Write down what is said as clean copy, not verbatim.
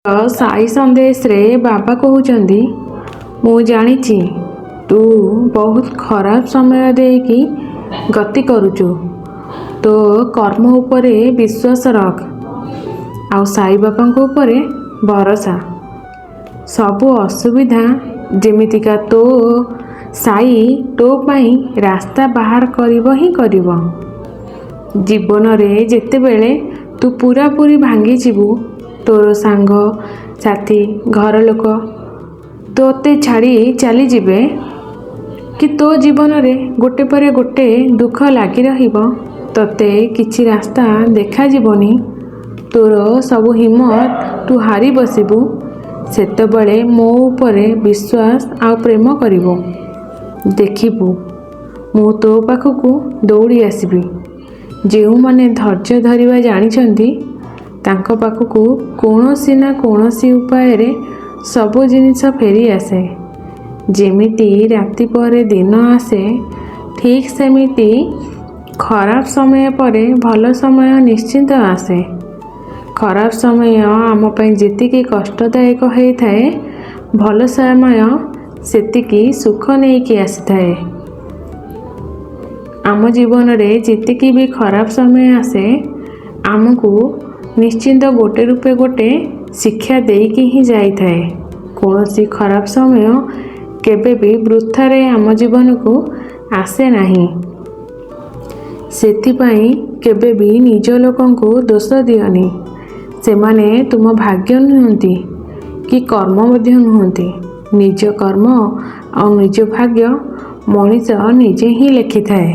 ସାଇ ସନ୍ଦେଶରେ ବାବା କହୁଛନ୍ତି, ମୁଁ ଜାଣିଛି ତୁ ବହୁତ ଖରାପ ସମୟ ଦେଇକି ଗତି କରୁଛୁ। ତୋ କର୍ମ ଉପରେ ବିଶ୍ୱାସ ରଖ ଆଉ ସାଇବାବାଙ୍କ ଉପରେ ଭରସା। ସବୁ ଅସୁବିଧା ଯେମିତିକା ତୋ ସାଇ ତୋ ପାଇଁ ରାସ୍ତା ବାହାର କରିବ ହିଁ କରିବ। ଜୀବନରେ ଯେତେବେଳେ ତୁ ପୁରାପୁରି ଭାଙ୍ଗିଯିବୁ, ତୋର ସାଙ୍ଗ ସାଥୀ, ଘର ଲୋକ ତୋତେ ଛାଡ଼ି ଚାଲିଯିବେ କି ତୋ ଜୀବନରେ ଗୋଟେ ପରେ ଗୋଟେ ଦୁଃଖ ଲାଗି ରହିବ, ତୋତେ କିଛି ରାସ୍ତା ଦେଖାଯିବନି, ତୋର ସବୁ ହିମ୍ମତ ତୁ ହାରି ବସିବୁ, ସେତେବେଳେ ମୋ ଉପରେ ବିଶ୍ୱାସ ଆଉ ପ୍ରେମ କରିବୁ। ଦେଖିବୁ, ମୁଁ ତୋ ପାଖକୁ ଦୌଡ଼ି ଆସିବି। ଯେଉଁମାନେ ଧୈର୍ଯ୍ୟ ଧରିବା ଜାଣିଛନ୍ତି, ତାଙ୍କ ପାଖକୁ କୌଣସି ନା କୌଣସି ଉପାୟରେ ସବୁ ଜିନିଷ ଫେରିଆସେ। ଯେମିତି ରାତି ପରେ ଦିନ ଆସେ, ଠିକ୍ ସେମିତି ଖରାପ ସମୟ ପରେ ଭଲ ସମୟ ନିଶ୍ଚିତ ଆସେ। ଖରାପ ସମୟ ଆମ ପାଇଁ ଯେତିକି କଷ୍ଟଦାୟକ ହେଇଥାଏ, ଭଲ ସମୟ ସେତିକି ସୁଖ ନେଇକି ଆସିଥାଏ। ଆମ ଜୀବନରେ ଯେତିକି ବି ଖରାପ ସମୟ ଆସେ, ଆମକୁ ନିଶ୍ଚିନ୍ତ ଗୋଟେ ରୂପେ ଗୋଟେ ଶିକ୍ଷା ଦେଇକି ହିଁ ଯାଇଥାଏ। କୌଣସି ଖରାପ ସମୟ କେବେ ବି ବୃଥାରେ ଆମ ଜୀବନକୁ ଆସେ ନାହିଁ। ସେଥିପାଇଁ କେବେ ବି ନିଜ ଲୋକଙ୍କୁ ଦୋଷ ଦିଅନି। ସେମାନେ ତୁମ ଭାଗ୍ୟ ନୁହନ୍ତି କି କର୍ମ ମଧ୍ୟ ନୁହନ୍ତି। ନିଜ କର୍ମ ଆଉ ନିଜ ଭାଗ୍ୟ ମଣିଷ ନିଜେ ହିଁ ଲେଖିଥାଏ।